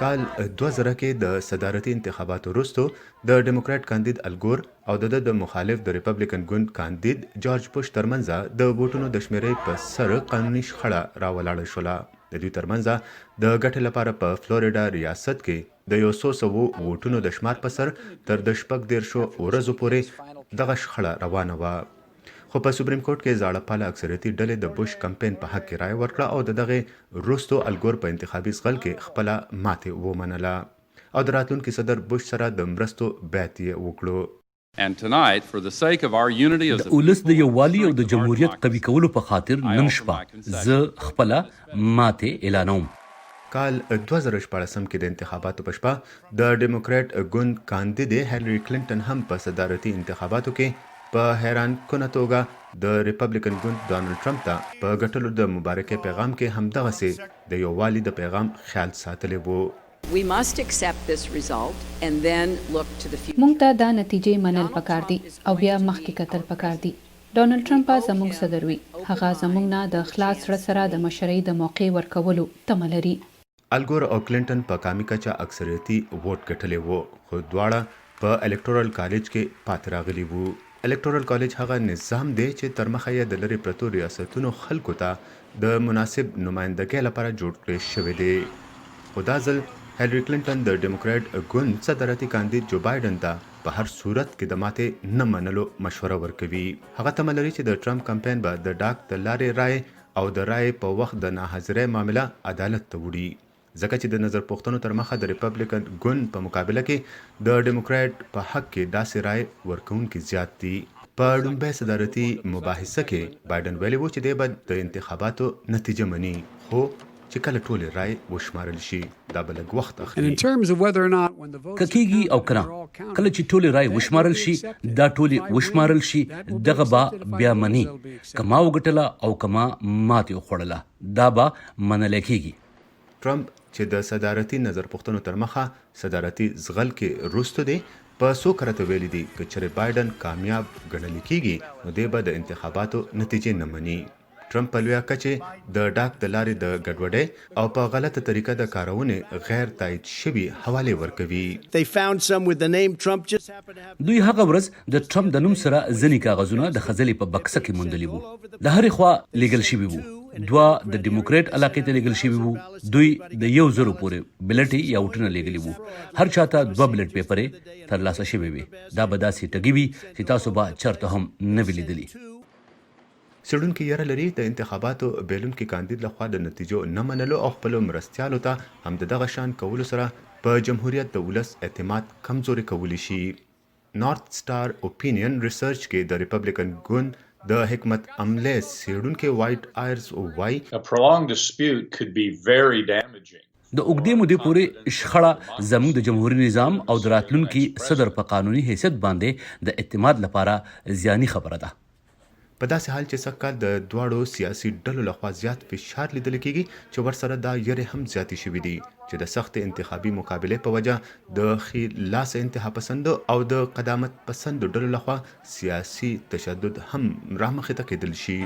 کال 2000 کې د صدارتي انتخاباتو وروسته د ډیموکراټ کاندید الګور او د ده د مخالف د ریپبلکن ګوند کاندید جارج بوش ترمنځ د ووټونو د شمېرې په سر قانوني شخړه راولاړه شوله. د دوی ترمنځ د ګټې لپاره په فلوریډا ریاست کې د یو څو سوو ووټونو د شمار په سر تر د 36 ورځو پورې دغه شخړه روانه وه. خو په سپریم کورټ کې زاړه پاله اکثریتي ډلې د بوش کمپین په حق کې رایه ورکړه او د دغې وروسته الګور په انتخابي زغل کې خپله ماتې ومنله او د راتلونکي صدر بوش سره د مرستو بیعت یې وکړو. د اولس د یووالي او د جمهوریت قوي کولو په خاطر نن شپه زه خپله ماتې اعلانوم. کال 2016 کې د انتخاباتو په شپه د ډیموکراټ ګوند کاندیدې هیلري کلنټن هم په صدارتي انتخاباتو کې په حیران کنه توګه د ریپبلکن ګوند ډونالډ ټرمپ ته په ګټلو د مبارکۍ پیغام کې همدغسې د یووالي د پیغام خیال ساتلی وو. مونږ ته دا نتیجې منل پکار دي او بیا مخکې کتل پکار دي. ډونالډ ټرمپ به زمونږ صدر وي. هغه زمونږ نه د خلاص زړه سره د مشرۍ د موقع ورکولو تمه لري. الګور او کلنټن په قامي کچه اکثریتي ووټ ګټلی وو، خو دواړه په الیکټورل کالج کې پاتې راغلي وو. الیکټورل کالج هغه نظام دی چې ترمخه یې د لرې پرتو ریاستونو خلکو ته د مناسب نمایندګۍ لپاره جوړ کړی شوی دی. خو دا ځل هیلري کلنټن د ډیموکراټ ګوند صدارتي کاندید جو بایډن ته په هر صورت کې د ماتې نه منلو مشوره ورکوي. هغه تمه لري چې د ټرمپ کمپاین به د ډاک د لارې رایې او د رایې په وخت د ناحاضرۍ معامله عدالت ته وړي ځکه چې د نظر پوښتنو تر مخه د ریپبلکن ګوند په مقابله کې د ډیموکراټ په حق کې داسې رایې ورکوونکي زیات دي. په ړومبۍ صدارتي مباحثه کې بایډن ویلي وو چې دی به د انتخاباتو نتیجه مني خو چې کله ټولې رایې وشمارل شي دا به لږ وخت اخلي. که کېږي او که نه، کله چې ټولې رایې وشمارل شي، دا ټولې وشمارل شي، دغه به بیا مني، که ما وګټله او که ما ماتې وخوړله، دا به منلی کېږي. ټرمپ چې د صدارتي نظرپوښتنو تر مخه صدارتي زغل کې وروستو دی، په څو کرته ویلي دي که چرې بایډن کامیاب ګڼلی کېږي نو دی به د انتخاباتو نتیجې نه مني. ټرمپ په لویه کچې د ډاک د لارې د ګډوډۍ او په غلطه طریقه د کارونې غیر تایید شوي حوالې ورکوي. دوی هغه ورځ د ټرمپ د نوم سره ځینې کاغذونه د خځلې په بکسه کې موندلي وو. د هرې خوا لېږل شوي وو. دوه د ډیموکرېټ علاقې ته لېږل شوي وو. دوی د یو زرو پورې بلټې یا ووټونه لېږلي وو. هر چا ته دوه بلټ پېپرې ترلاسه شوې وې. دا به داسې ټګي وي چې تاسو به چرته هم نه وي لیدلي. څېړونکي یره لري د انتخاباتو بېلونکي کاندید لخوا د نتیجو نه منلو او خپلو مرستیالو ته هم د دغه شان کولو سره په جمهوریت د ولس اعتماد کمزوری کولی شي. نارت سټار اوپینین ریسرچ کې د ریپبلکن ګوند د حکمت عملۍ څېړونکی وایټ آیرز وايي، د اوږدې مودې پورې شخړه زموږ د جمهوري نظام او د راتلونکي صدر په قانوني حیثیت باندې د اعتماد لپاره زیاني خبره ده. په داسې حال چې سږ کال د دواړو سیاسي ډلو لخوا زیات فشار لیدل کېږي چې ورسره دا یرې هم زیاتې شوې دي چې د سختې انتخابي مقابلې په وجه د ښي لاسه انتهاپسندو او د قدامت پسندو ډلو لخوا سیاسي تشدد هم رامخې ته کېدل شي.